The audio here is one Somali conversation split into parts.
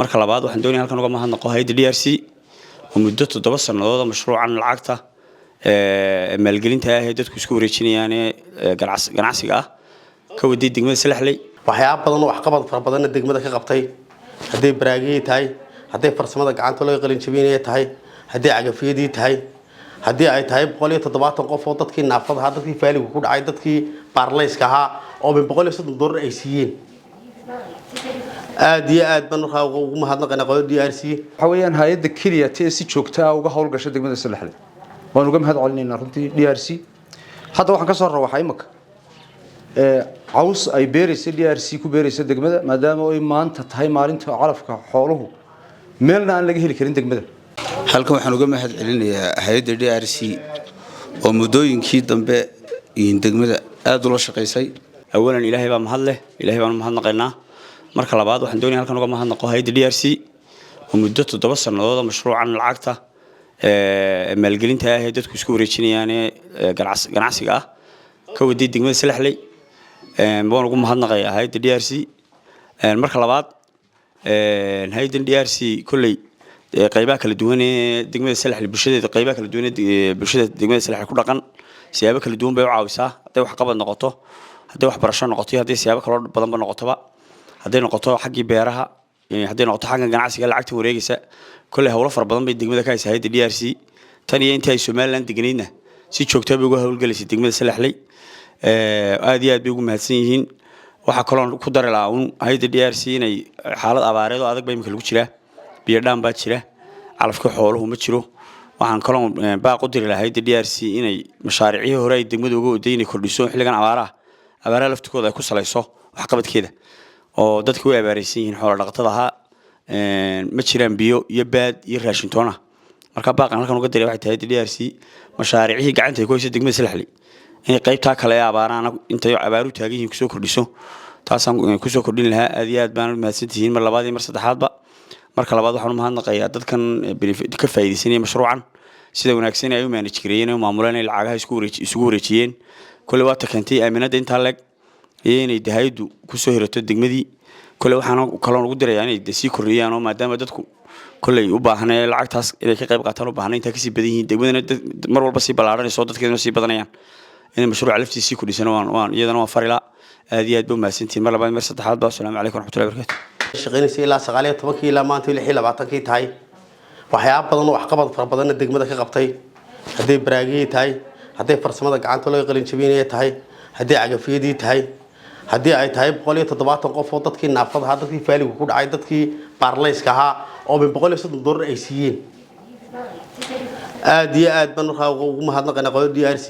Marka labaad, waxaan doonaya halkan uga mahadnaqo hay'adda DRC oo muddo 7 sannadood mashruucan lacagta maalgelinta ah ee dadku isku wareejinayaan ee ganacsiga ah ka waday degmada Salaxley. Waxyaaba badan oo waxqabad fara badanna degmada ka qabtay, hadday baraagihii tahay, hadday farsamada gacanta loo qalin jabinaya tahay, hadday cagafyadii tahay, haddii ay tahay 170 qof oo dadkii naafada ahaa, dadkii faaligu ku dhacay, dadkii baarlayska ahaa oo min $130 ay siiyeen. Aad iyo aad baan markaa ugu mahadnaqaynaa qolada DRC. Waxa weeyaan hay'adda keliya ee si joogta ah uga howlgasha degmada Salaxley. Waan uga mahad celinaynaa runtii DRC. Hadda waxaan ka soo rawaxay imaka caws ay beeraysa DRC ku beeraysa degmada, maadaama ay maanta tahay maalinta calafka xooluhu, meelna aan laga heli karin degmada. Halkan waxaan uga mahad celinayaa hay'adda DRC oo muddooyinkii dambe degmada aada ula shaqaysay. Awalan, Ilaahay baa mahad leh, Ilaahay baan u mahadnaqaynaa. Marka labaad, waxaan doonaya halkan uga mahadnaqo hay'adda DRC oo muddo 7 sannadood mashruucan lacagta maalgelinta ah ee dadku isku wareejinayaan ee ganacsiga ah ka waday degmada Salaxley. Waan ugu mahadnaqayaa hay'adda DRC. Marka labaad, hay'addan DRC kolley qaybaha kala duwan ee degmada Salaxley, bulshadeeda, qaybaha kala duwan ee bulshada degmada Salaxley ku dhaqan, siyaabo kala duwan bay u caawisaa, hadday waxqabad noqoto, hadday waxbarasho noqoto iyo hadday siyaabo kaloo badanba noqotoba, hadday noqoto xaggii beeraha, hadday noqoto xagga ganacsiga lacagta wareegaysa. Kolley howlo fara badan bay degmada ka haysa hay'adda DRC. Tan iyo intii ay Somaliland deganaydna si joogta bay uga howlgelaysay degmada Salaxley. Aad iyo aad bay ugu mahadsan yihiin. Waxaa kaloon ku dari lahaa un hay'adda DRC inay xaalad abaareed oo adag ba imika lagu jiraa, biyo dhaan baa jira, calafka xooluhu ma jiro. Waxaan kaloon baaq u diri lahaa hay'adda DRC inay mashaariicihii hore ay degmada uga waday inay kordhiso xilligan abaaraha, abaaraha laftikooda ay ku salayso waxqabadkeeda, oo dadka way abaaraysan yihiin, xoola dhaqatada ahaa, ma jiraan biyo iyo baad iyo raashin toona. Marka baaqan halkan uga diray waxay tahay DRC mashaariicihii gacanta ay ku hayso degmada Salaxley inay qaybtaa kale ee abaarahana intay abaaru taagan yihiin kusoo kordhiso. Taasaan kusoo kordhin lahaa. Aad iyo aad baan mahadsantihiin mar labaad iyo mar saddexaadba. Marka labaad, waxaan u mahadnaqayaa dadkan ka faa'iidaysanaya mashruucan, sida wanaagsan ay u manage gareeyeen, ay u maamuleen, ay lacagaha isugu wareejiyeen. Kolley waa ta keentay aaminadda intaa leeg iyo inay hay'addu kusoo hirato degmadii. Kolley waxaan kaloon ugu dirayaa inay sii kordhiyaan, oo maadaama dadku kolley u baahnee lacagtaas inay ka qayb qaataan u baahna intaa kasii badan yihiin, degmadana mar walba sii ballaaranayso, dadkeeduna sii badanayaan, inay mashruuca laftiisa sii kordhisana waan iyadana waan farilaa. Aad iyo aad ba umahadsantihiin mar labaad, mar saddexaad ba. Asalaamu calaykum waraxmatullahi barakatu. Shaqaynaysa ilaa 19-kii ilaa maanta 26-kii tahay. Waxyaaba badan oo waxqabad fara badanna degmada ka qabtay, hadday baraagihii tahay, hadday farsamada gacanta loo qalin jabinaya tahay, hadday cagafyadii tahay, haddii ay tahay 170 qof oo dadkii naafada ahaa, dadkii faaligu ku dhacay, dadkii baarlayska ahaa oo min $130 ay siiyeen. Aad iyo aad baan markaa ugu mahadnaqaynaa qolada DRC.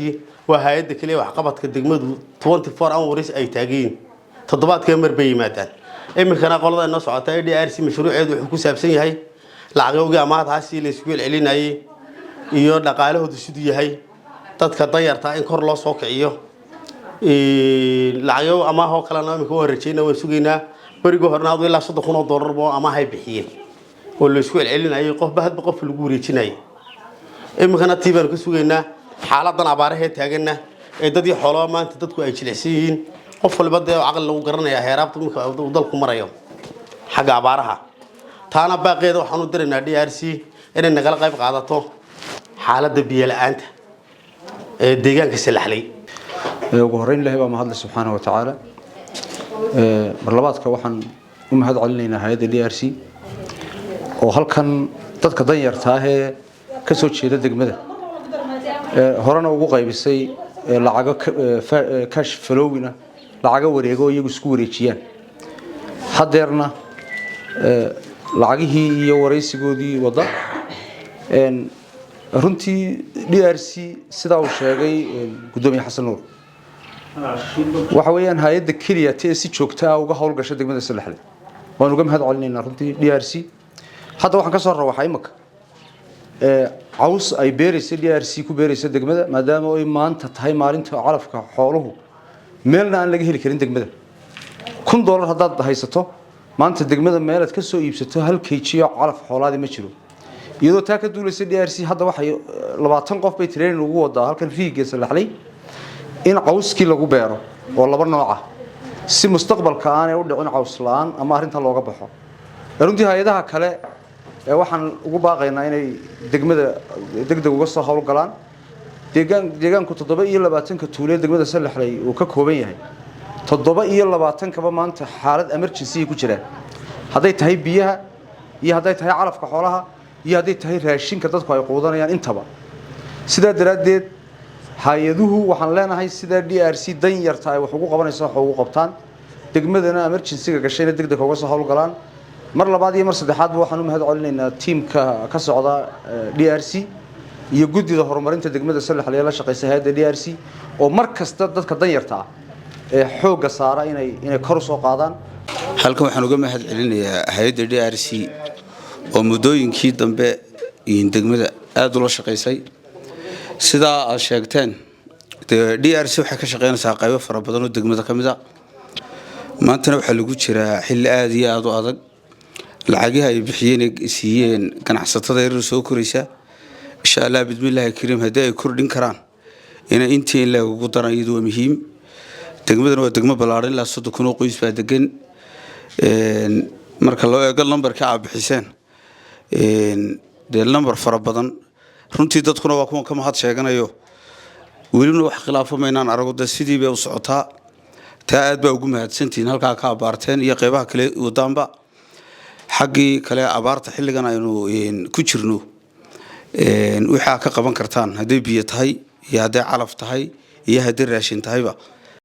Waa hay'adda keliya waxqabadka degmadu 24 hours ay taagan yihiin, toddobaadkii mar bay yimaadaan. Iminkana qolada inoo socota ee DRC mashruuceedu wuxuu ku saabsan yahay lacagowgii amaahdaasi la isugu celcelinayay iyo dhaqaalahoodu siduu yahay, dadka danyarta in kor loo soo kiciyo. Lacagyo amaahoo kalena iminka waan rajayna, waan sugaynaa. Berigii horena adu ilaa $30,000 oo amaahay bixiyeen oo la isku celcelinayay, qofba hadba qof lagu wareejinayay. Iminkana tii baanu ka sugaynaa. Xaaladan abaarahee taaganna ee dadii xoolaba maanta dadku ay jilicsan yihiin, qof waliba dee caqli lagu garanayaa heeraabta iminka uu dalku marayo xagga abaaraha. Taana baaqeeda waxaan u diraynaa DRC inay nagala qayb qaadato xaaladda biyo la-aanta ee deegaanka Salaxley. Ugu horreyn, Ilahay baa mahadle subxaana wa tacaala. Mar labaadka, waxaan u mahad celinaynaa hay'adda DRC oo halkan dadka danyarta ah ee ka soo jeeda degmada horena ugu qaybisay lacago cash flowing ah, lacago wareego oo iyagu isku wareejiyaan, haddeerna lacagihii iyo waraysigoodii wadda. Runtii DRC, sidaa uu sheegay guddoomiye Xasan Nuur, waxa weeyaan hay'adda keliya ee si joogta ah uga howlgasha degmada Salaxley. Waan uga mahad celinaynaa runtii DRC. Hadda waxaan ka soo rawaxay imaka caws ay beeraysa DRC ku beeraysa degmada, maadaama ay maanta tahay maalinta calafka xooluhu, meelna aan laga heli karin degmada. $1000 haddaad haysato maanta, degmada meelaad ka soo iibsato 1 kg oo calaf xoolaadi ma jiro. Iyadoo taa ka duulaysa, DRC hadda waxay 20 qof bay training ugu wadaa halkan riigga Salaxley in cawskii lagu beero oo laba nooc ah, si mustaqbalka aanay u dhicin caws la'aan ama arrinta looga baxo. Runtii hay-adaha kale ee waxaan ugu baaqaynaa inay degmada degdeg uga soo howlgalaan. Deegaanku 27-ka tuulee degmada Sallaxley uu ka kooban yahay, 27-kaba maanta xaalad emergency ku jiraan, hadday tahay biyaha iyo hadday tahay calafka xoolaha iyo hadday tahay raashinka dadku ay quudanayaan intaba. Sidaa daraaddeed hay-aduhu waxaan leenahay, sidaa DRC dan yarta ay wax ugu qabanayso wax ugu qabtaan, degmadana emergency-ga gashayna degdeg uga soo howlgalaan. Mar labaad iyo mar saddexaadba waxaan u mahad celinaynaa tiimka ka socda DRC iyo guddida horumarinta degmada Sallaxley ee la shaqeysa hay-adda DRC, oo mar kasta dadka danyarta ah ee xoogga saara inay kor u soo qaadaan. Halkan waxaan uga mahad celinayaa hay-adda DRC oo muddooyinkii dambe degmada aada ula shaqaysay. Sidaa aad sheegteen, dee DRC waxay ka shaqeynaysaa qaybo fara badan oo degmada ka mid a. Maantana waxaa lagu jiraa xilli aada iyo aada u adag. Lacagihii ay bixiyeen ee siiyeen ganacsatada yaryar soo koraysa, insha Allah bismillaahi kariim, haddii ay kordhin karaan inay intii in leeg ugu daran, iyadu waa muhiim. Degmadana waa degmo ballaaran, ilaa 30,000 oo qoys baa degan. Marka loo eego lambarka aad bixiseen, dee lambar fara badan runtii, dadkuna waa kuwan ka mahad sheeganayo. Welina wax khilaafo maynaan arago, dee sidii bay u socotaa. Taa aad baa ugu mahadsantihiin halkaa ka abaarteen iyo qeybaha kale wadaanba. Xaggii kale abaarta xilligan aynu ku jirno, waxaa ka qaban kartaan hadday biyo tahay iyo hadday calaf tahay iyo hadday raashin tahayba.